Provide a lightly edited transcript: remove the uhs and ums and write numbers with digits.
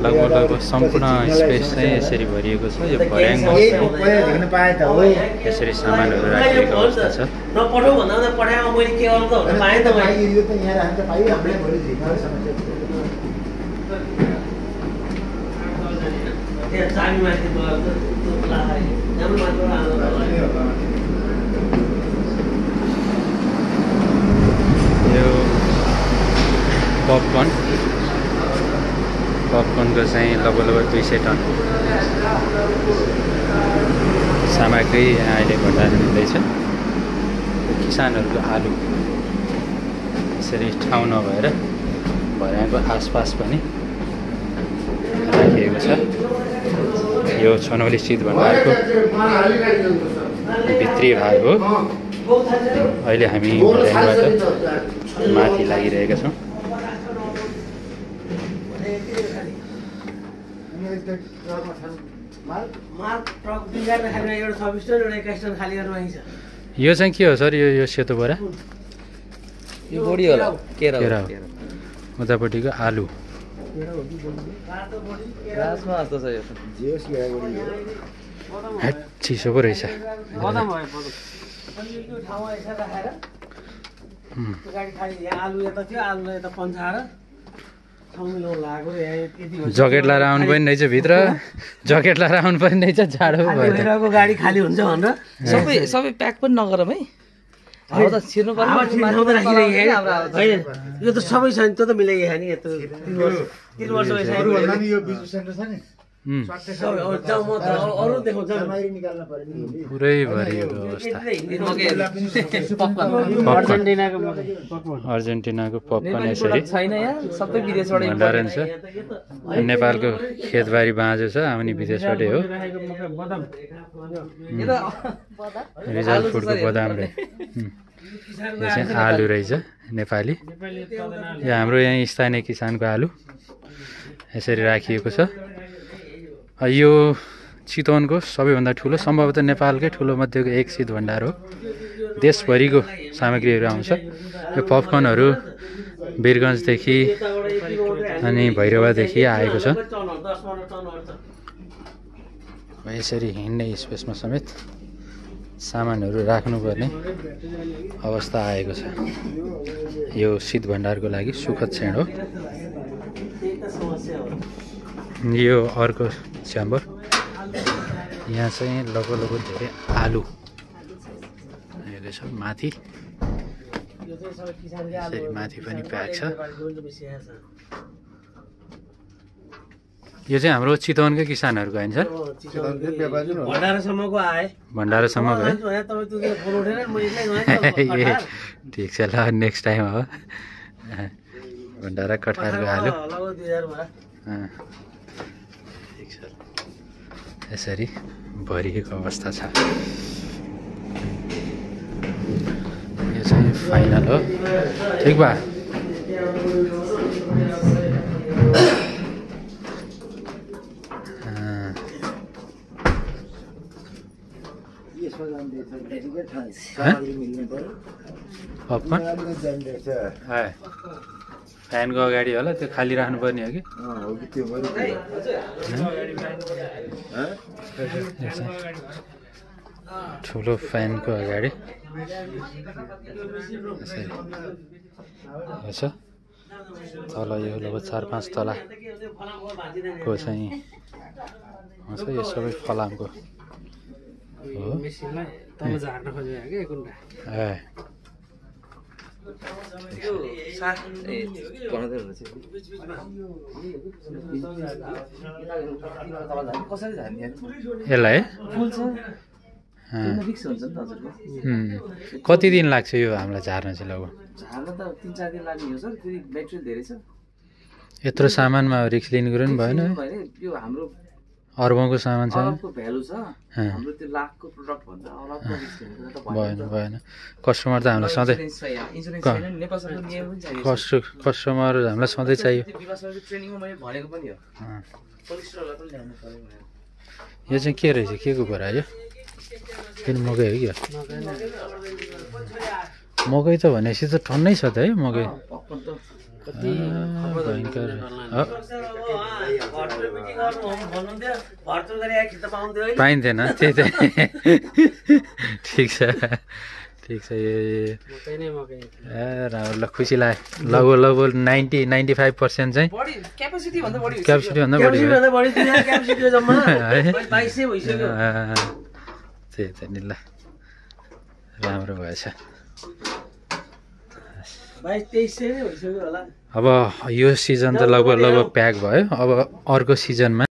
लगभग सम्पूर्ण स्पेस चाहिँ यसरी भरिएको छ। यो भर्याङमा यसरी सामानहरू राखिएको अवस्था छ। यो पपकर्नको चाहिँ लगभग 200 टन सामग्री यहाँ अहिले भण्डारण हुँदैछ। किसानहरूको आलु यसरी ठाउँ नभएर भर्याङको आसपास पनि राखिएको छ। यो छनौली शीत भण्डारको भित्री भाग हो। अहिले हामी भर्याङबाट माथि लागिरहेका छौँ। यो चाहिँ के हो सर? यो सेतो बोरा यो बोडी होला, केरा हो। उतापट्टिको आलु चिसो पो रहेछ। जकेट लाएर आउनु पनि रहेछ भित्र, जकेट लाएर आउनु पनि रहेछ। जाडो भयो, गाडी खाली हुन्छ भनेर सबै प्याक पनि नगरौँ है। यो त सबै छ नि, त्यो त मिलाइएको नि। 3 वर्ष पुरै भरिएको अवस्था। अर्जेन्टिनाको पपकर्न यसरी भण्डारण छ। नेपालको खेतबारी बाँझो छ, आउने विदेशबाटै हो। रिजाल फुडको बदाम रे। यो चाहिँ आलु रहेछ नेपाली। यो हाम्रो यहाँ स्थानीय किसानको आलु यसरी राखिएको छ। यो चितवनको सबैभन्दा ठुलो, सम्भवतः नेपालकै ठुलो मध्येको एक शीत भण्डार हो। देशभरिको सामग्रीहरू आउँछ। यो पपकर्नहरू वीरगन्जदेखि अनि भैरवादेखि आएको छ। यसरी हिँड्ने स्पेसमा समेत सामानहरू राख्नुपर्ने अवस्था आएको छ। यो शीत भण्डारको लागि सुखद क्षण हो। यो अर्को च्याम्बर। यहाँ चाहिँ लगभग धेरै आलु हेर्दैछ। माथि यसरी माथि पनि प्याक छ। यो चाहिँ हाम्रो चितवनकै किसानहरूको होइन सर? भण्डारासम्मको आए, भण्डारासम्मको है। ए ठिक छ, ल नेक्स्ट टाइम हो। भण्डारा कठारको आलु यसरी भरिएको अवस्था छ। यो चाहिँ फाइनल हो। ठिक बा। फ्यानको अगाडि होला, त्यो खाली राख्नुपर्ने हो कि? ठुलो फ्यानको अगाडि छ। तल यो लगभग 4-5 तलाको चाहिँ यो सबै फलामको हो। यसलाई कति दिन लाग्छ यो हामीलाई झार्न चाहिँ? लगभग झार्न त 3-4 दिन लाग्ने हो सर। फेरि मेटेरियल धेरै छ। यत्रो सामानमा रिस्क लिनु कुरो नि भएन। यो हाम्रो अर्बौंको सामान छ, भ्यालु छ। हाम्रो त्यो लाखको प्रोडक्ट भन्दा अलगको रिस्क लिनु त भएन। कस्टमर त हामीलाई सधैँ कस्टमर हामीलाई सधैँ चाहियो। ट्रेनिङमा मैले भनेको पनि हो। पोलिस्टरलाई पनि ल्याउनु पर्यो। यो चाहिँ के रहेछ? के को कुरा यो? किन मकै हो कि? मकै त भनेपछि त टन्नै छ त है मकै पक्क त भयङ्कर पाइन्थेन त्यही त ठिक छ ठिक छ ए राम्रो ल खुसी लाग्यो लगभग 90-95% चाहिँ क्यापेसिटीभन्दा बढी त्यही त नि ल राम्रो भएछ 22-23 नै भइसक्यो होला अब यो सिजन त लगभग प्याक भयो अब अर्को सिजनमा